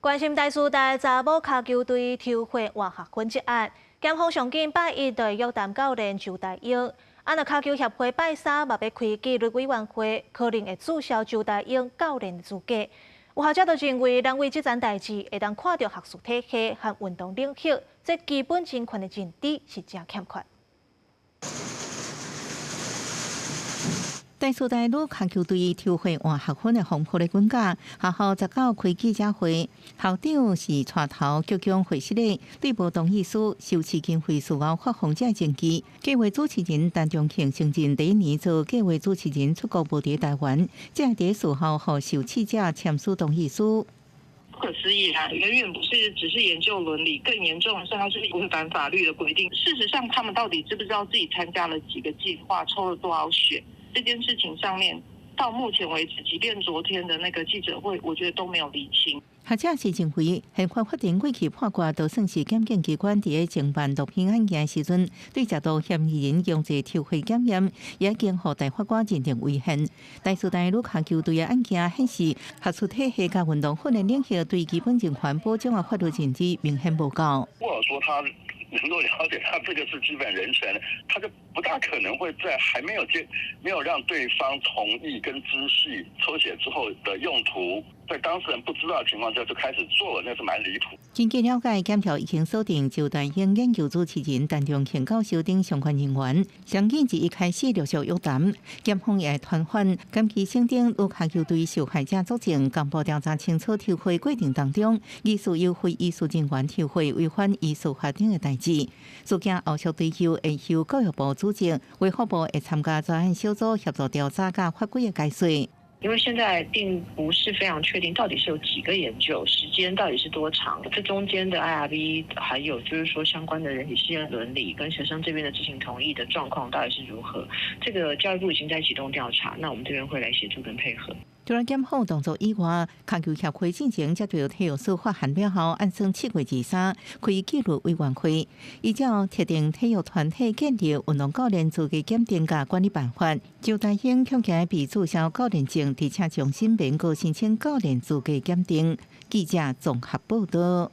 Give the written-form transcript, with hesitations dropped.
關心台師大查某跤球隊抽血換學分這案，檢方上緊拜一就約談教練周大英。啊，若跤球協會拜三嘛欲開紀律委員會，可能會註銷周大英教練資格。有學者就認為，人為這層代誌會當看著學術體系和運動領域，這基本人權的認知是誠欠缺。台師大女跤球隊抽血換學分的風波咧滾價，學校19開記者會，校長是帶頭鞠躬會失禮，對無同意書收取經費事後發放這證據。計劃主持人陳忠慶承認第一年做計劃主持人出國無佇台灣，才會佇事後予受試者簽署同意書。不可思議啊！遠遠不是只是研究倫理，更嚴重的是，他是違反法律的規定。事實上，他們到底知不知道自己參加了幾個計劃，抽了多少血？這件事情上面，到目前為止，即便昨天的那個記者會，我覺得都沒有釐清。學者是認為，憲法法庭過去判決都算是檢警機關佇咧偵辦毒品案件時陣，對食毒嫌疑人強制抽血檢驗，也已經予大法官認定違憲。台師大女跤球隊的案件顯示，學術體系佮運動訓練領域對基本人權保障的法律認知明顯無夠。如果說他能夠了解他這個是基本人權，他就不大可能會在還沒有接、沒有讓對方同意跟知悉抽血之後的用途，在當事人不知道的情況下就開始做了，那是蠻離譜。根據了解，檢調已經鎖定周大英研究主持人陳忠慶教授等相關人員，上緊自一開始陸續約談，檢方也會傳喚甘其省等女跤球隊受害者作證，公布調查清楚抽血過程當中，疑似有非醫術人員抽血違反醫師法定的代誌。事件後續追究會由教育部組織，衛福部會參加專案小組協助調查佮法規的解說。因為現在並不是非常確定到底是有幾個研究，時間到底是多長，這中間的 IRB，還有就是說相關的人體試驗倫理跟學生這邊的知情同意的狀況到底是如何，這個教育部已經在啟動調查，那我們這邊會來協助跟配合。除了檢方動作以外，跤球協會進前接著體育署發函了後，按算7月23開紀律委員會，依照特定體育團體建立運動教練資格檢定佮管理辦法，周大英恐驚被註銷教練證，而且重新免閣申請教練資格檢定。記者綜合報道。